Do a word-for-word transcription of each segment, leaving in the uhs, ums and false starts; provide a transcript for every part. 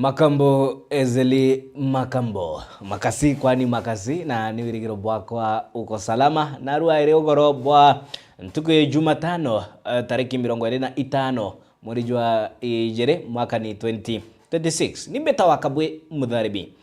Makambo, Ezeli Makambo. Makasi, kwani makasi, na ni wirigiro bwakwa uko salama. Narua iri ugoro bwa ntuku ya Jumatano, eh, tariki mirongo iri na itano, mweri jwa ijiri, mwaka ni twenty twenty-six. Ni mbita wa Kabwi Mutharibi.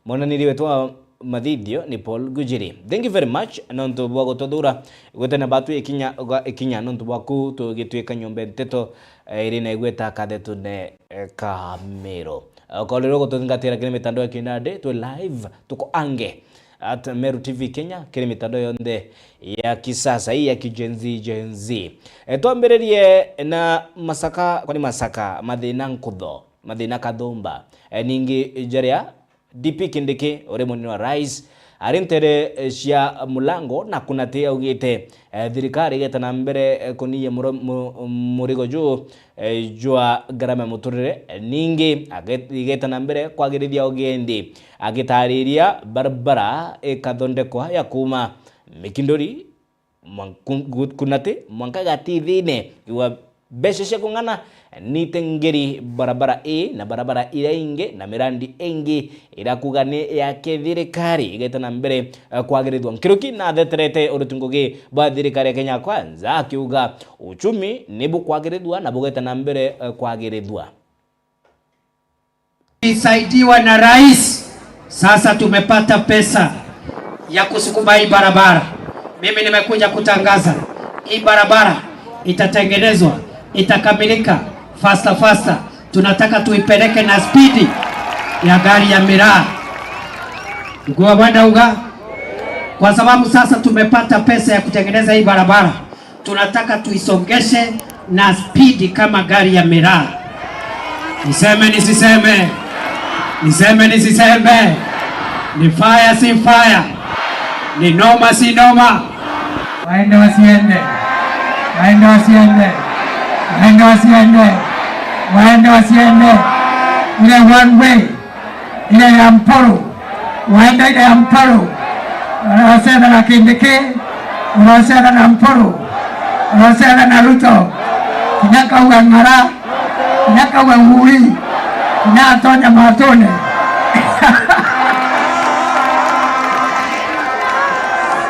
Monaniri wetu wa mathithio ni Paul Gujiri. Thank you very much nontu bwa gututhura gwitana batu ikinya, ikinya nontu bwaku tugitwika nyombe nteto, eh, iri na igweta kathetune, eh, ka Meru. Eh, ukorire gututhingatira kiri mitandao ya kinandi, twi live, tuko ange at Meru T V Kenya, kiri mitandao yonthe ya kisasa, hii ya ki Gen Z, Gen Z. Eh, twambiririe na Masaka, kwani Masaka, mathina nkutho, mathina kathumba. Eh, ningi jaria D P Kindiki, uri munini wa rais, ari ntere, eh, cia mulango na kunati augite, eh, thirikari igeta na mbere, eh, kuniya muro-, mu-, murigo juu, eh, jwa ngarama ya muturire. Eh, ningi age-, igeta na mbere kwagirithia ugendi, agitariria barabara ikathondekwa ya kuma Mikinduri mwanku-, gu-, kunati mwanka Gatithine, igwa mbeca cia kung'ana nite ngeri barabara ii na barabara iria ingi na mirandi ingi iria kuga ni ya kithirikari igeta na mbere, eh, kwagirithua. Nkiruki natheterete uruti ngugi bwa thirikari ya Kenya Kwanza akiuga uchumi ni bukwagirithua na bugeta na mbere, eh, kwagirithua. Isaidiwa na rais, sasa tumepata pesa ya kusukuma hii barabara. Mimi nimekuja kutangaza, hii barabara itatengenezwa, itakamilika faster, faster. Tunataka tuipeleke na spidi ya gari ya miraa. Nguo bwenda uga? Kwa sababu sasa tumepata pesa ya kutengeneza hii barabara. Tunataka tuisongeshe na spidi kama gari ya miraa. Niseme nisiseme? Niseme nisiseme? Ni fire si fire? Ni noma si noma? Waende wasiende? Waende wasiende? Waende wasiende? Waende wasiende? Ile one way. Ile ya Mpuru. Waenda ile ya Mpuru. Uracetha na Kindiki. Uracetha na Mpuru. Uracetha na Ruto. Kinya kauga ng'ara. Kinya kauga ngui. Kinya atonya matune.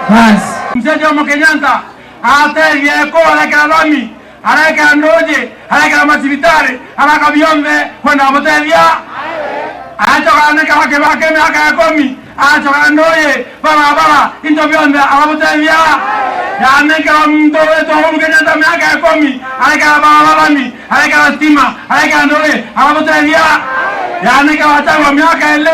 Bas. Mzee Jomo Kenyatta atethia eku arekera rami. Arekera nduuji, arekera macibitari, araka bionthe kwenda gutethia. Acoka anekera Kibaki miaka ikumi, acoka nduuji, barabara, into bionthe arabutethia. Yanenkerwa muntu witwa Uhuru Kenyatta miaka ikumi, arekera barabara rami, arekera stima, arekera nduuji, arabutethia. Yanenkerwa Gachagua miaka ili,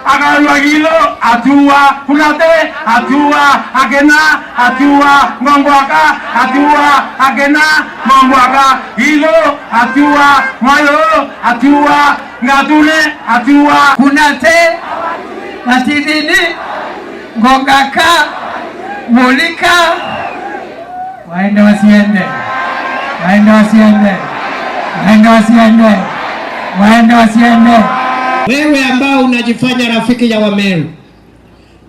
akarua githo, atua, kunate, atua, akena, atua, ngongwaka, atua, akena, ngongwaka, githo, atua, moyo, atua, ngatune, atua. Kunate, matithini, ngongaka, mulika. Waende wasiende. Waende wasiende. Waende wasiende. Waende wasiende. Wewe ambao unajifanya rafiki ya Wameru,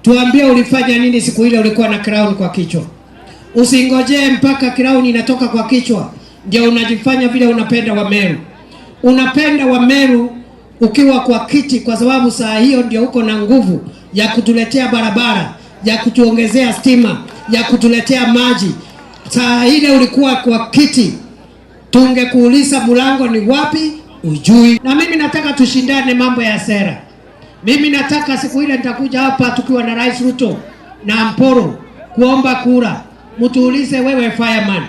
tuambie ulifanya nini siku ile ulikuwa na crown kwa kichwa? Usingojee mpaka crown inatoka kwa kichwa ndio unajifanya vile unapenda Wameru. Unapenda Wameru ukiwa kwa kiti, kwa sababu saa hiyo ndio uko na nguvu ya kutuletea barabara, ya kutuongezea stima, ya kutuletea maji. Saa ile ulikuwa kwa kiti, tungekuuliza mlango ni wapi, ujui. Na mimi nataka tushindane mambo ya sera. Mimi nataka siku ile nitakuja hapa tukiwa na Rais Ruto na Mpuru kuomba kura, mtuulize, wewe fireman,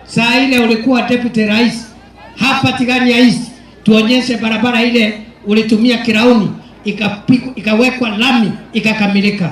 saa ile ulikuwa deputy rais hapa Tigania East, tuonyeshe barabara ile ulitumia kirauni ikapiku-, ikawekwa lami ikakamilika.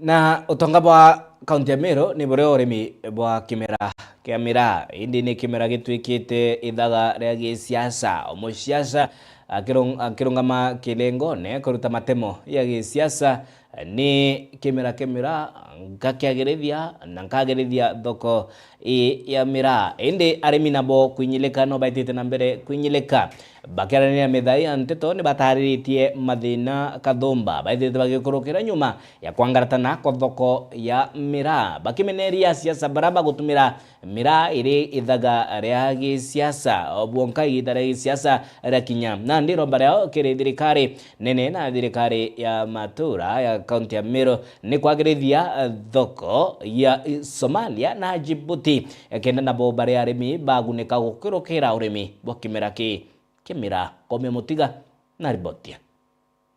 Na utonga bwa kaunti ya Meru ni buria urimi bwa kimera kia miraa, indi ni kimera gitwikite ithaga ria gisiasa, o musiasa akirung-, akirungama kilengone kuruta matemo ya gisiasa. Ni kimera kia miraa ngakiagirithia na nkagirithia thoko ii ya miraa. Indi arimi nabo kwinyilika no baitite na mbere kwinyilika. Bakiaraniria mithaai ya nteto, ni batariritie mathina kathumba baithirite bagikurukira nyuma ya kwangaratana kwa thoko ya miraa, bakimeneria asiasa baria bagutumira miraa iri ithaga ria gisiasa. O bwonka igita ria gisiasa riakinya, nandi iromba riao kiri thirikari nene na thirikari ya matura ya kaunti ya Meru ni kwagirithia, eh, thoko ya, eh, Somalia na Djibouti, eh, kenda nabo bari arimi bagunika gukurukira urimi bwa kimera ki, kimera. Komia Mutiga na riboti.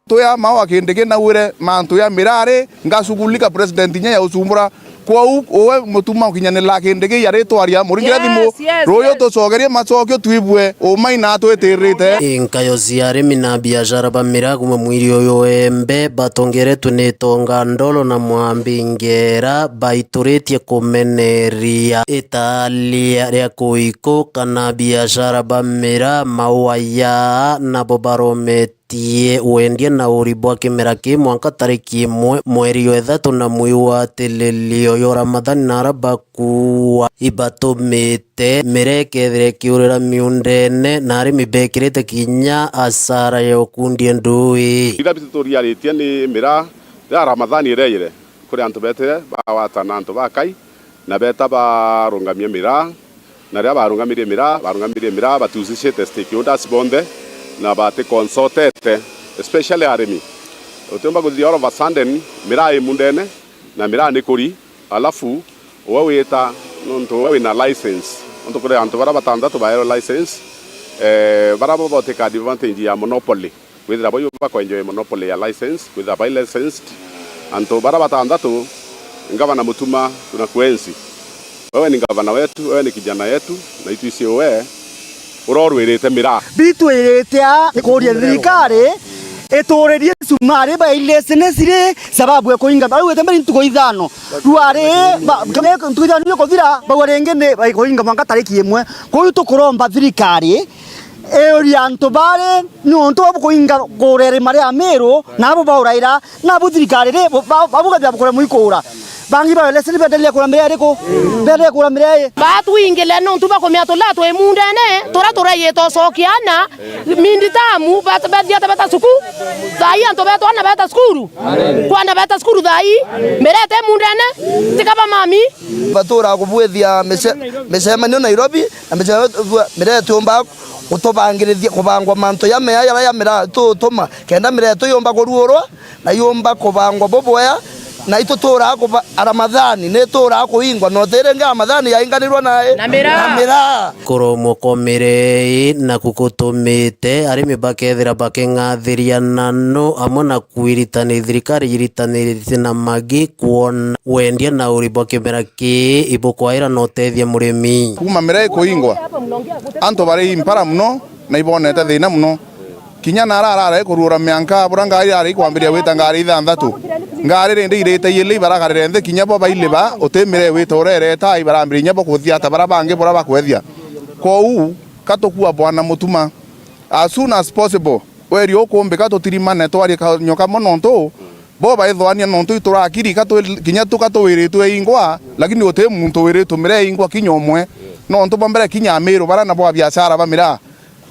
Tuya mawa kindi ki nauire mantu ya mirari, ngashughulika president inya ya ucumbura. Kwou uwe mutuma ukinyanira kindi ki yari twaria, muringire thimu, ruyu tucogerie macokio twibue uma ina twitirite. Inkayo cia arimi na biashara ba miraa kuma mwiri uyu embe batongeretwe ni itonga ndolo na mwambi ngera baituritie kumeneria italia ria kuiku kana biashara ba miraa maua ya nabo barome tie wendia na uri bwa kimera ki mwanka tariki imwe mweri wa ithatu na mwi wa tililio yo Ramadhani na ara bakuua ibatumite miraa ikethira ikiurira miundene na arimi bekirite kinya asara ya ukundia ndui. Ithabitu turiaritie ni miraa ya Ramadhani ireire kuri antu betire bawata na antu bakai na beta barungamia miraa, na riria barungamirie miraa, barungamirie miraa batiusicite stakeholders bonthe, na bati consultete, especially arimi. Utiumba kuthithia all of a sudden miraa i mundene, na miraa ni kuri, alafu we wita, nontu we wina license. Nontu kuri antu baria batantatu baerwe license, eh, baria bo batake advantage ya monopoly. Kwithira bo ibo bakwenjoy monopoly ya license, kwithira bai licensed. Antu baria batantatu, ngavana Mutuma tunakuenzi. Wewe ni ngavana wetu, wewe ni kijana yetu, na itwisi we urorwirite miraa. Bitwirite a kuria thirikari ituririe cumari ba ilesene ciri sababu ya kuinga. Bau ete mbere ntuku ithano. Rwari, ba, kene ntuku ithano ikuthira, bau ringi ni baikuinga mwanka tariki imwe. Kwou tukuromba thirikari iuria antu bari niuntu babu kuinga kureri mari a Miru, nabo bauraira, nabu thirikari ri, ba-, babu gathira bukure muikura. Bangi ba leseni bendelee kura miraa iriku? Bendelee kura miraa ii? Batwingile niuntu bakumia tula twi mundene, tura turaiite ucokia ana, minditamu, bat-, bathia tabeta cuku, thaai antu betu ana beta cukuru, kwana beta cukuru thaai, miraa iti mundene, tika ba mami. Batura kubwithia mice-, micemanio Nairobi, na micemanio miraa itiumba gutubangirithia kubangwa mantu ja mea jaria ja miraa tutuma, kenda miraa itu yumba kuruurwa, na yumba kubangwa bubwea, na ituturaa kuba-, Aramadhani ni ituraa kuingwa, na utiringi Aramadhani yainganirwa na, na miraa. Na miraa. Kuromwa kwa miraa ii naku kutumite arimi bakethira baking'athiria nanu amwe na kwiritani-, thirikari yiritaniritie na magi kwona wendia na uri bwa kimera kii ibukwaira na utethia murimi. Kuuma miraa ikuingwa, antu bari impara muno na ibonete thina muno. Kinya nara arara ikuruura mianka, bura ngari irara ikwambiria gwita ngari ithanthatu. Ngari rindi irite iili ibaragarire nthi, kinya bo bailiba, uti miraa wita urereta, ibarambiria inya bo kuthia ta bara bangi bura bakwethia. Kwou, ka tukua Bwana Mutuma. As soon as possible, weri ukumbika tutirimane twarie kanyo kamwe nontu bo baithwania nontu iturakiri ka twi-, kinya tuka tuwiritwe ingwa, lakini uti muntu wiritwe miraa ingwa kinya umwe. Nontu bwa mbere kinya Amiru bara nabo a biashara ba miraa.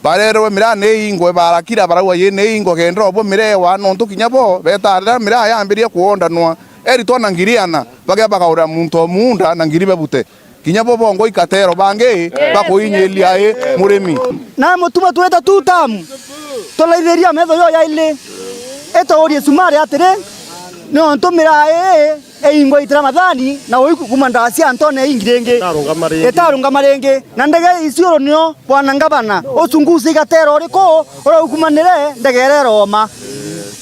Barerwe miraa ni ingwe, barakira barauga yi ni ingwe kenda obo miraa ewa, nontu kinya bo betarira miraa yambirie kuondanwa. Eri twana ngiri ana, bagia bagaurira muntu o muunda na ngiri babute. Kinya bo bongwa ikatero bangi bakuinyiria i murimi. Na Mutuma twita two term, tulaithiria metho yo yaili, ituurie cumari atiri, niontu miraa ii iingwa itira mathani, na uiku kuma ndaa cia ntone ingi ringi. Itarungama ringi. Itarungama ringi. Na ndege iciuru nio, Bwana Ngavana, ucunguci igatero uriku uraukumanire ndege iria iroma?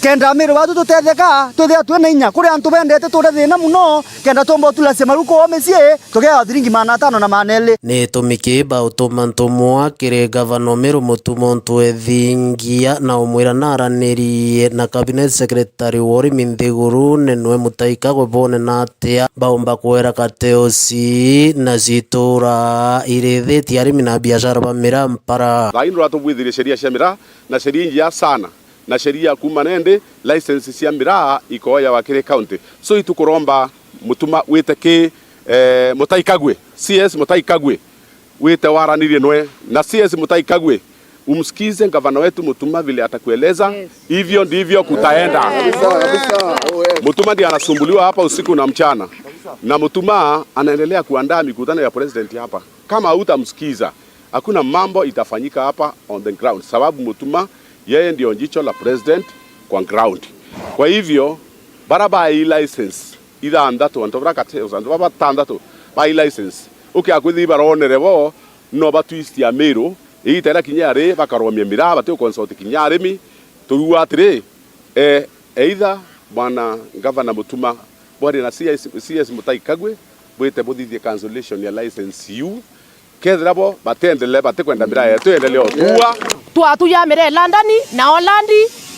Kenda Amiru batu tutetheka, twithia twina inya kuri antu bendete ture thina muno, kenda tumba utulacia maruko o micii, tugeawa thiringi magana atano na magana eri. Ni itumi ki bautuma ntumwa kiri Ngavana Amiru Mutuma untu ethingia na umwira naranirie na Cabinet Secretary wa urimi nthiguru ni nwe Mutahi Kagwe bone na atia baumba kwera kateoci na citura irithitie arimi na biashara ba miraa mpara. Thaai nduratubwithirie sheria cia miraa na sheria injia sana. Na sheria kuuma nendi, license cia miraa ikoyawa kiri county. So itukuromba Mutuma wite ki Eh, Mutai Kagwe, C S Mutai Kagwe, wite waranirie nwe na C S Mutai Kagwe, umsikize gavana wetu Mutuma vile atakueleza. Yes. Hivyo ndivyo kutaenda. Yes. Kabisa, kabisa. Oh, yes. Mutuma ndiye anasumbuliwa hapa usiku na mchana, na Mutuma anaendelea kuandaa mikutano ya president hapa. Kama hutamsikiza, hakuna mambo itafanyika hapa on the ground, sababu Mutuma yeye ndio njicho la president kwa ground. Kwa hivyo, bara ba license ithanthatu, antu bara kate, antu bara batanthatu ba license, ukia kwithii baronere bo, no ba twist ya Meru, iita ira kinya ri bakaromia miraa, bati consult kinya arimi. Turiuga atiri, eh, either bwana gavana Mutuma bwaria na C S, C S Mutai Kagwe, bwite buthithie cancellation ya license iu, kethira bo batendele, batikwenda miraa yetu iendelee o kuua. Twatuja miraa London na Holland,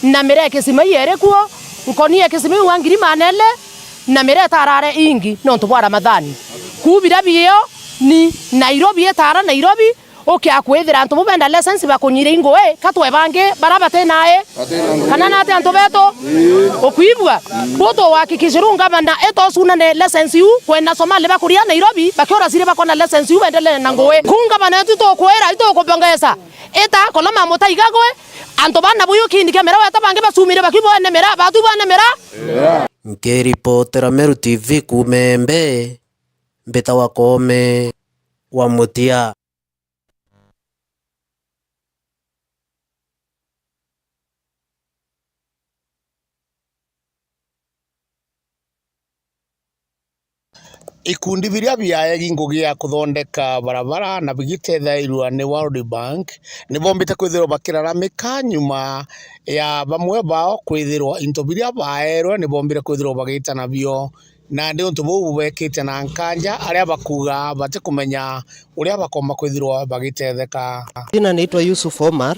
na miraa Kisima ieri kuo, nkoni ya Kisima iu wa ngiri manele, na miraa tarare ingi nontu bwa Ramadhani. Kuu biria bio ni Nairobi, itara Nairobi, ukia kwithira antu bu benda license bakunyire ingui, ka twe bangi bara bati nae? Kana nati antu betu? Ukwigua? Kuu tuwakikishirwa ngavana itosunane license iu, kwena Somali bakuria Nairobi, bakiura siri bakona license iu, bendelee na ngui. Kuu ngavana yetu tukwira, itukubongesa. Ita koloma Mutai Kagwe, antu bana buyu kindi kia miraa weta bangi basumire bakiu bwene miraa, batu bwene miraa. Nkiripotera Meru T V kuuma Embe, mbitawa Koome wa Mutia. Ikundi biria biaegi ngugi ya kuthondeka barabara na bigitethairua ni World Bank, ni bombite kwithirwa bakiraramika nyuma ya bamwe bao kwithirwa into biria baerwe ni bombire kwithirwa bagiita nabio. Na ni untu buu bubekite na nkanja aria bakuuga batikumenya uria bakomba kwithirwa bagitetheka. Jina naitwa Yusuf Omar,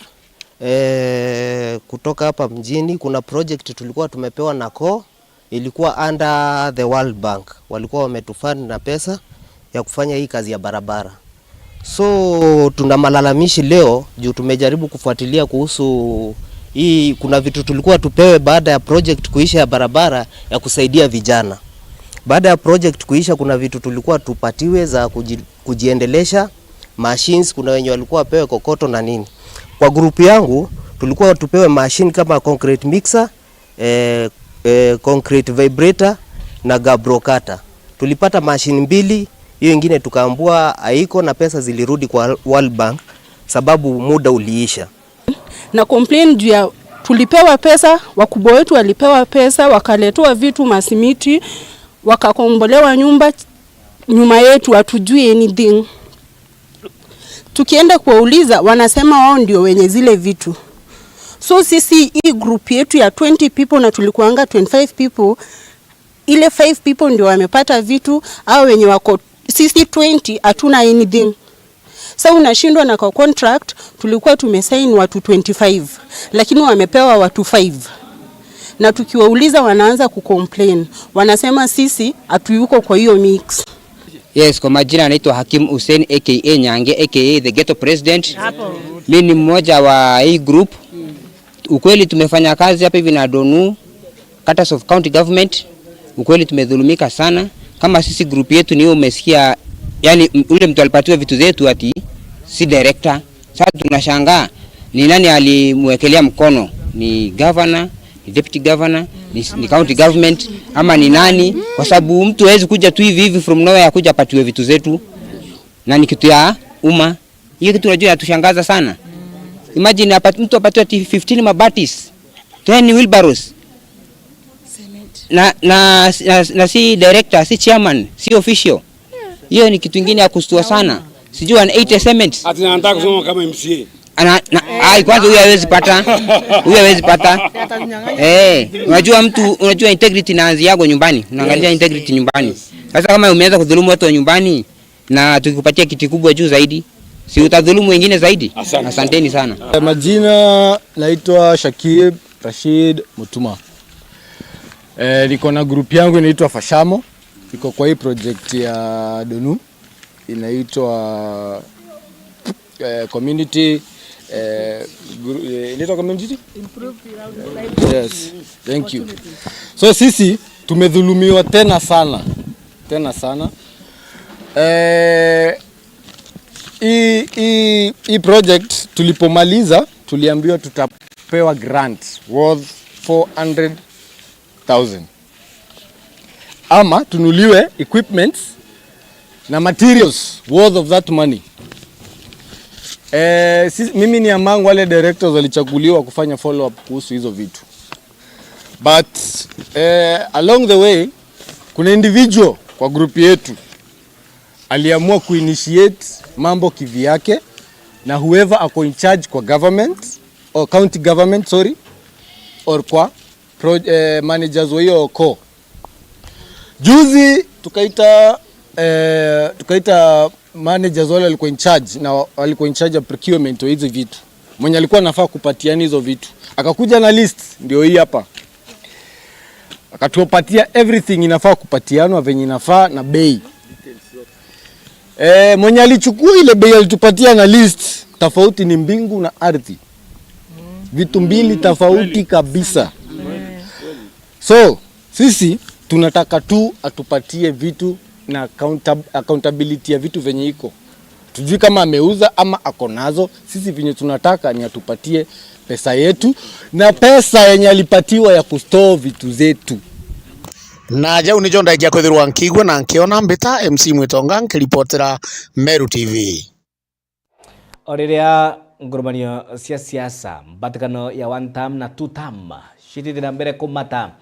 eh, kutoka hapa mjini. Kuna project tulikuwa tumepewa na C O, ilikuwa under the World Bank. Walikuwa wametufund na pesa ya kufanya hii kazi ya barabara. So, tuna malalamishi leo juu tumejaribu kufuatilia kuhusu hii, kuna vitu tulikuwa tupewe baada ya project kuisha ya barabara ya kusaidia vijana. Baada ya project kuisha, kuna vitu tulikuwa tupatiwe za kuji-, kujiendelesha, machines, kuna wenye walikuwa wapewe kokoto na nini. Kwa group yangu, tulikuwa tupewe machine kama concrete mixer, eh, eh, concrete vibrator na gabrocata. Tulipata machine mbili, hiyo ingine tukaambua haiko na pesa zilirudi kwa World Bank sababu muda uliisha. Na complain juu ya tulipewa pesa, wakubwa wetu walipewa pesa, wakaletewa vitu, masimiti, wakakombolewa nyumba, nyuma yetu hatujui anything. Tukienda kuwauliza, wanasema wao ndio wenye zile vitu. So sisi hii group yetu ya twenty people na tulikuanga twenty-five people, ile five people ndio wamepata vitu, au wenye wako, sisi twenty hatuna anything. Sa unashindwa na kwa contract tulikuwa tumesign watu twenty-five, lakini wamepewa watu five. Na tukiwauliza wanaanza kucomplain, wanasema sisi hatuyuko kwa hiyo mix. Yes, kwa majina anaitwa Hakim Hussein A K A Nyange A K A the Ghetto President. Hapo. Mi ni mmoja wa hii group. Ukweli tumefanya kazi hapa hivi na Donu, Katas of County Government. Ukweli tumedhulumika sana. Kama sisi group yetu ni hiyo umesikia, yani m-, ule mtu alipatiwa vitu zetu ati si director. Sasa tunashangaa ni nani alimwekelea mkono, ni governor, ni deputy governor, ni, ni county government, ama ni nani? Kwa sababu mtu hawezi kuja tu hivi hivi from nowhere kuja apatiwe vitu zetu, na ni kitu ya umma. Hiyo kitu unajua inatushangaza sana. Imagine apat-, mtu apatiwe ati fifteen mabatis, ten wheelbarrows. Na, na, na, na si director, si chairman, si official. Hiyo ni kitu ingine ya kushtua sana. Sijui an eighty cements. Ati nataka kusoma kama M C A. Ana, na, ai, kwanza huyo hawezi pata. Huyo hawezi pata. Eh, unajua mtu, unajua integrity inaanzia yako nyumbani. Unaangalia integrity nyumbani. Sasa kama umeanza kudhulumu watu wa nyumbani, na tukikupatia kiti kubwa juu zaidi, si utadhulumu wengine zaidi? Asante. Asanteni sana. Eh, majina naitwa Shakib Rashid Mutuma. Eh, niko na group yangu inaitwa Fashamo. Iko kwa hii project ya Donu. Inaitwa, eh, community, eh, gru-, eh, inaitwa community? Yes, thank you. So sisi tumedhulumiwa tena sana. Tena sana. Eh, hii, hii, hii project tulipomaliza, tuliambiwa tutapewa grant worth four hundred thousand. Ama tunuliwe equipments na materials worth of that money. Eh, si, mimi ni among wale directors walichaguliwa kufanya follow up kuhusu hizo vitu. But, eh, along the way, kuna individual kwa group yetu aliamua kuinitiate mambo kivyake, na whoever ako in charge kwa government, or county government, sorry, or kwa pro, eh, managers wa hiyo co. Juzi tukaita, eh, tukaita managers wale walikuwa in charge, na walikuwa in charge ya procurement wa hizi vitu. Mwenye alikuwa anafaa kupatiana hizo vitu. Akakuja na list, ndio hii hapa. Akatupatia everything inafaa kupatianwa venye inafaa na bei. Eh, mwenye alichukua ile bei alitupatia na list, tofauti ni mbingu na ardhi. Vitu mbili tofauti kabisa. So, sisi tunataka tu atupatie vitu na accountab-, accountability ya vitu venye iko. Tujui kama ameuza ama ako nazo. Sisi venye tunataka ni atupatie pesa yetu, na pesa yenye alipatiwa ya kustore vitu zetu. Na jau nijo ndaikia kwithirwa nkiigua na nkiona mbita M C Mwitonga nkiripotera Meru T V. O riria ngurumanio cia siasa, mbatikano ya one term na two term cithiite na mbere kumata,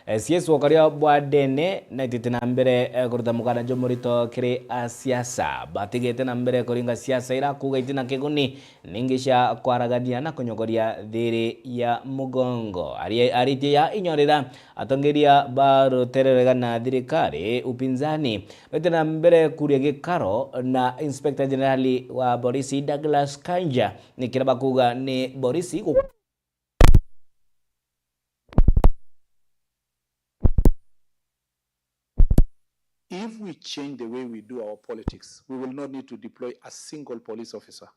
eh, C S wa ukaria bwa Ndene na itiite na mbere, eh, kuruta mukana jumurito kiri a siasa. Batigite na mbere kuringa siasa ira kuuga itina kiguni, ningi cia kwaragania na kunyogoria thiri ya mugongo. Ari-, aritie ya inyorera, atongeria ba rutere rwega na thirikari, upinzani, baite na mbere kuria gikaro na Inspector General wa borisi Douglas Kanja, ni kiria bakuuga ni borisi gu- If we change the way we do our politics, we will not need to deploy a single police officer.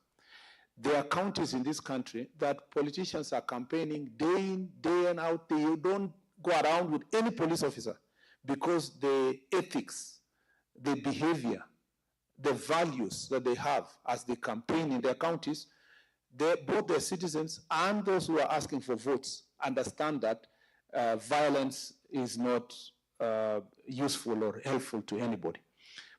There are counties in this country that politicians are campaigning day in, day and out. They don't go around with any police officer because the ethics, the behavior, the values that they have as they campaign in their counties, they, both their citizens and those who are asking for votes understand that, uh, violence is not, uh, useful or helpful to anybody.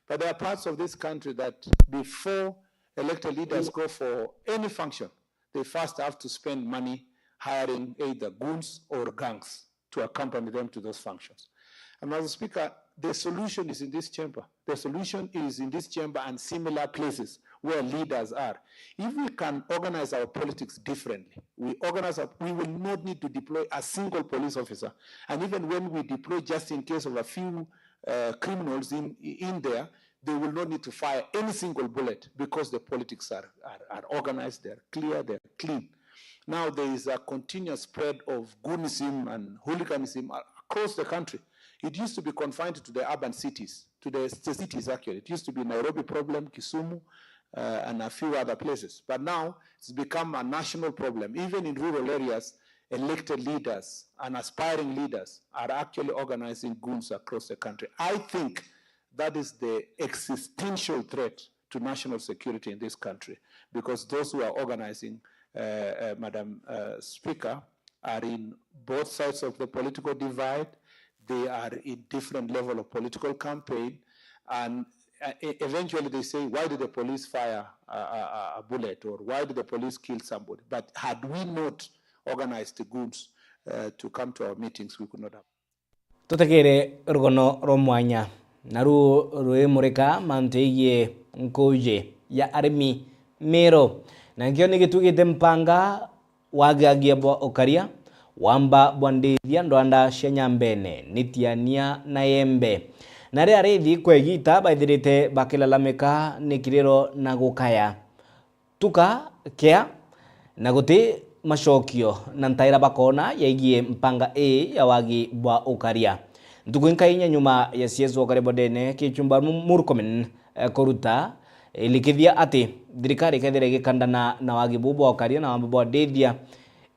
But there are parts of this country that before elected leaders go for any function, they first have to spend money hiring either goons or gangs to accompany them to those functions. And Mister Speaker, the solution is in this chamber. The solution is in this chamber and similar places where leaders are. If we can organize our politics differently, we organize our, we will not need to deploy a single police officer. And even when we deploy, just in case of a few, uh, criminals in, in there, they will not need to fire any single bullet because the politics are, are, are organized, they're clear, they're clean. Now there is a continuous spread of goonism and hooliganism a-, across the country. It used to be confined to the urban cities, to the, the cities actually. It used to be Nairobi problem, Kisumu, uh, and a few other places. But now it's become a national problem. Even in rural areas, elected leaders and aspiring leaders are actually organizing goons across the country. I think that is the existential threat to national security in this country, because those who are organizing, uh, uh, Madam, uh, Speaker, are in both sides of the political divide. They are in different level of political campaign, and, uh, e-, eventually they say, "Why did the police fire a, a, a, a bullet?" or, "Why did the police kill somebody?" But had we not organized the goons, uh, to come to our meetings, we could not have. Tutegere rugono rwa mwanya, naru ruimurika mantu yegii nkuji ya arimi Miru. Na nkio ni gitugite mpanga wagagia bwa ukaria, wamba bwa ndithia ndwanda cia Nyambene, ni Tiania na Yembe. Na ria rithi kwa igita baithirite bakilalamika ni kiriro na gukaya. Tuka kea, na guti macokio na ntaira bakoona yaigie mpanga ii ya wagi bwa ukaria. Ntuku inka inya nyuma ya C S wa ukaria bwa Ndene, Kipchumba Mu-, Murkomen, eh, kuruta ilikithia ati thirikari ikethira igikandana na wagi buu bwa ukaria na wamba bwa ndithia,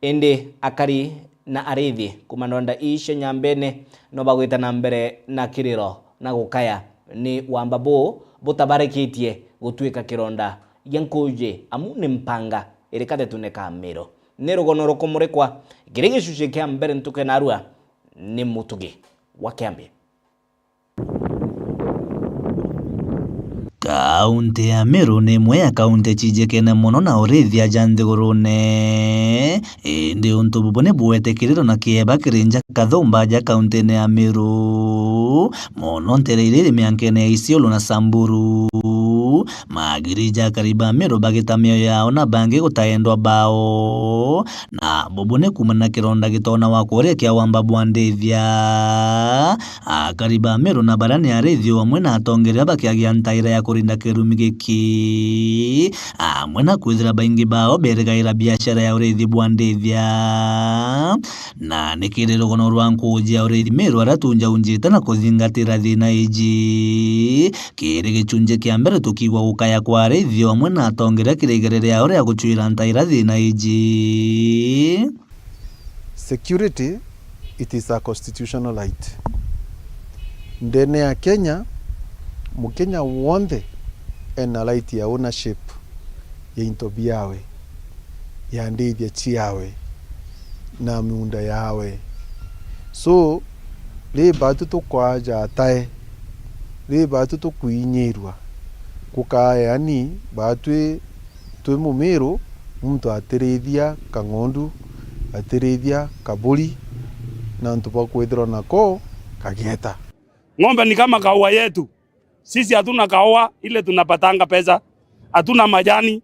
indi akari na arithi kuuma ndwanda ii cia Nyambene no bagwita na mbere na kiriro na gukaya ni wamba buu butabarikitie gutuika kironda gia nkuuji, amu ni mpanga iri kathetune ka Miru. Ni rugono rukumurikwa kiri gicuci kia mbere ntuku ya narua ni mutugi wa Kiambi. Kaunti ya Meru ni imwe ya kaunti cijikene mono na urithia ja nthigurune. Indi untu bubu ni bwetekirirwe na kieba kiri nja kathumba ja kaunti-ini ya Meru, mono nteere iria iri miankene ya Isiolo na Samburu. Magiri ja akari ba Meru bagita mioyo yao na bangi guta endwa bao. Na bubu ni kuumana na kironda gitoona wa kuuria kia wamba bwa ndithia. Akari ba Meru na baria ni arithi o amwe na atongeria bakiagia ntaira ya kurinda kirumi giki, amwe na kwithira baingi bao berigaira biashara ya urithi bwa ndithia. Na ni kiri rugono rwa nkuuji ya urithi Meru aria tunjaunjite na kuthingatira thiina iji. Kiri gicunji kia mbere tukiigua gukaya kwa arithi o amwe na atongeria kiri igere riao ria gucwira ntaira thiina iji. Security, it is a constitutional right. Ndene ya Kenya, Mukenya wonthe ena right ya ownership ya into biawe, ya ndithia ciawe, na miunda yawe. So, ri baatu tukwaja atae, ri baatu tukuinyirua, gukaa yaani baatwi twi Mumiru, muntu atirithia kang'ondu, atirithia kaburi, na antu ba kwithirwa nako kagieta. Ng'ombe ni kama kaua yetu. Sisi hatuna kaua ile tunapatanga pesa, hatuna majani.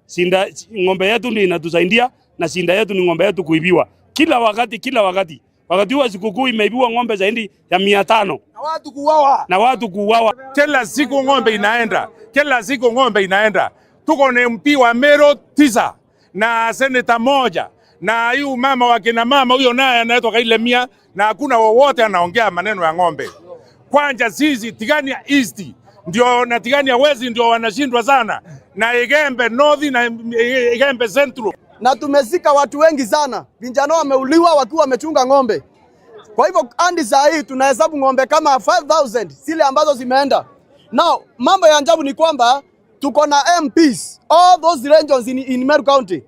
Shinda, ng'ombe yetu ndio inatusaidia, na shinda yetu ni ng'ombe yetu kuibiwa kila wakati, kila wakati. Wakati huu wa sikukuu imeibiwa ng'ombe zaidi ya mia tano. Na watu kuuawa. Na watu kuuawa. Kila siku ng'ombe inaenda. Kila siku ng'ombe inaenda. Tuko na M P wa Meru tisa na seneta moja. Na huyu mama wa kina mama huyo naye anaitwa Kailemia, na hakuna wowote anaongea maneno ya ng'ombe. Kwanza sisi Tigania East ndio na Tigania West ndio wanashindwa sana, na Igembe North na Igembe Central. Na tumezika watu wengi sana. Vijana wameuliwa wakiwa wamechunga ng'ombe. Kwa hivyo, hadi saa hii tunahesabu ng'ombe kama five thousand zile ambazo zimeenda. Now, mambo ya ajabu ni kwamba tuko na M Ps, all those regions in, in Meru County.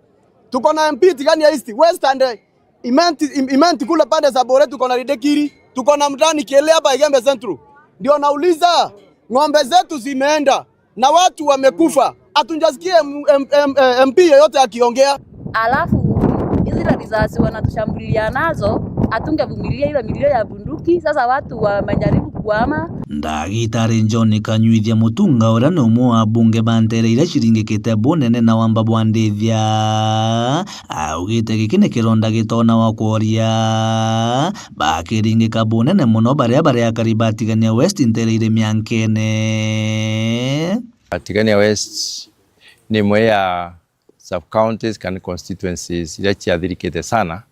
Tuko na M P Tigania East, West and, eh, Imenti, Im-, Imenti kule pande za Bore tuko na Ridikiri, tuko na Mtani Kiele hapa Igembe Central. Ndio nauliza, ng'ombe zetu zimeenda na watu wamekufa. Hatujasikia M-, M-, M-, eh, M P yeyote akiongea. Alafu, hizi risasi wanatushambulia nazo, hatungevumilia ile milio ya bunduki. Sasa watu wamejaribu kuhama. Ndagitari John Kanyuithia Mutunga, uria ni umwe wa abunge ba nteere iria ciringikite bunene na wamba bwa ndithia, augite giki ni kironda gitoona wa kworia bakiringika bunene mono baria bari akari ba Tigania West nteere iri miankene. Tigania West ni imwe ya sub counties kana constituencies iria ciathirikite sana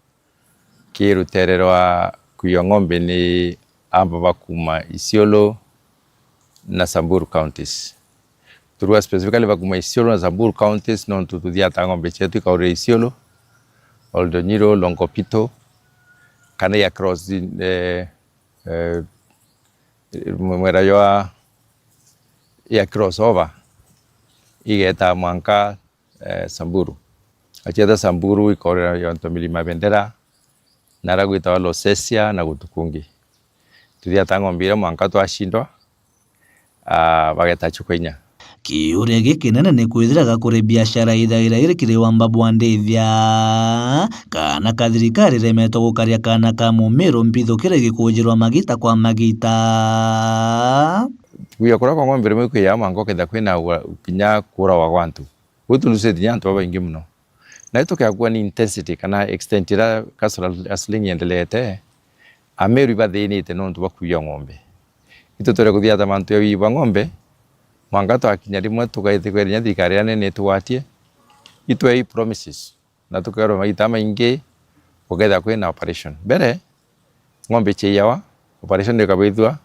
ki rutere rwa kuiya ng'ombe ni amba ba kuuma Isiolo na Samburu counties. Turuga specifically ba kuuma Isiolo na Samburu counties nontu tuthiataa ng'ombe cietu ikaurira Isiolo, Oldonyiro, Longopito, kana i across, eh, eh, mwera jwa ya crossover igeeta mwanka, eh, Samburu. Acieta Samburu ikorera yonto Milima Bendera, nara gwitawa Losesia na gutu kungi. Tuthiata ng'ombe iria mwanka twacindwa, ah, bageta chuka inya. Kiuria gikinene ni kwithiraga kuri biashara ithaira iri kiri wamba bwa ndithia, kana ka thirikari iremetwe gukaria kana ka Mumiru mpithu kiri gikujirwa magita kwa magita. Kuya kuria kwa ng'ombe rimwe kwiyaa mwanka ukethira kwina ua-, kinya kuurawa gwa antu. Kuu turucite kinya antu babaingi mono. Na itukea kuona intensity kana extent iria cultural hustling iendeleete, Ameru ibathinite nontu bwa kuiya ng'ombe. Itu twere kuthiata mantu ya wiiyi bwa ng'ombe, mwanka twakinya rimwe tugaithikwa inya thirikari iria nene itugwatie, itwei promises. Na tukeerwa magita maingi gukethira kwina operation. Mbere, ng'ombe ciaiyawa, operation ikabithua,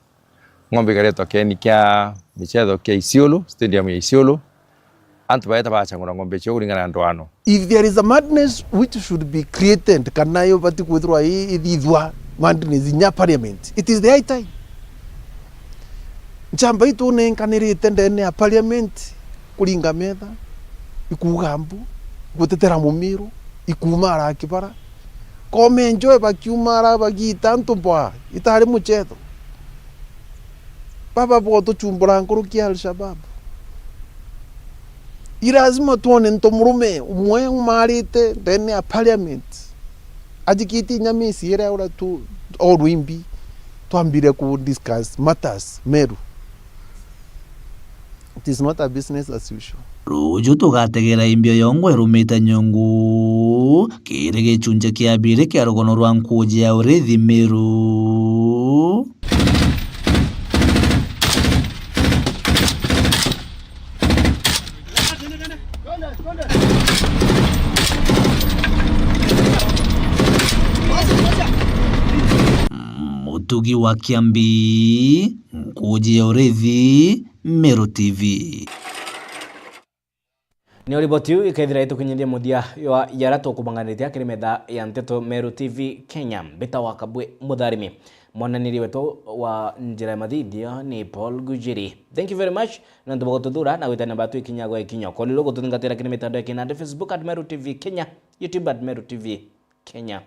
ng'ombe ikaretwa kieni kia micetho kia Isiolo, stadium ya Isiolo, antu baeta bacang'ura ng'ombe ciao kuringana na ndwano. If there is a madness which should be created, kana yobati kwithirwa i-, ithithua madness inya parliament, it is the high time. Nchamba itunenkanirite ndene ya parliament, kuringa metha, ikuuga mbu, gutetera Mumiru, ikuumara Kibara. Komenjoe bakiumara bagiita antu mbwa, itari muchetho. Baba bo tuchumbura nkuruki ya Al-Shabab. I lazima twone ntu murume umwe umarite ndene ya parliament, ajikitie inya misi iria uria tu, o rwimbi, twambire ku discuss matters Meru. It is not a business as usual. Ruuju tugategera imbio yongwa irumite nyungu kiri gichunchi kia biri kia rugono rwa nkuji ya urithi Meru. Mutugi wa Kiambi, nkuji ya urithi, Meru T V. Niyo riboti iu ikethira itukinyithia muthia wa yara tukubanganitie kiri metha ya nteto Meru T V Kenya. Mbita wa Kabwe Mutharimi. Mwananiri wetu wa njira ya mathithio ni Paul Gujiri. Thank you very much nontu bwa gututhura na gwitania batwi ikinya gwa ikinya. Kolilo gututhingatira kiri mitandao ya kinandi, Facebook at Meru T V Kenya, YouTube at Meru T V Kenya.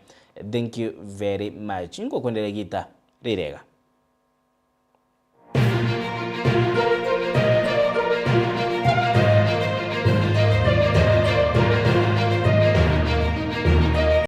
Thank you very much. Ngukwenderia igita ririega.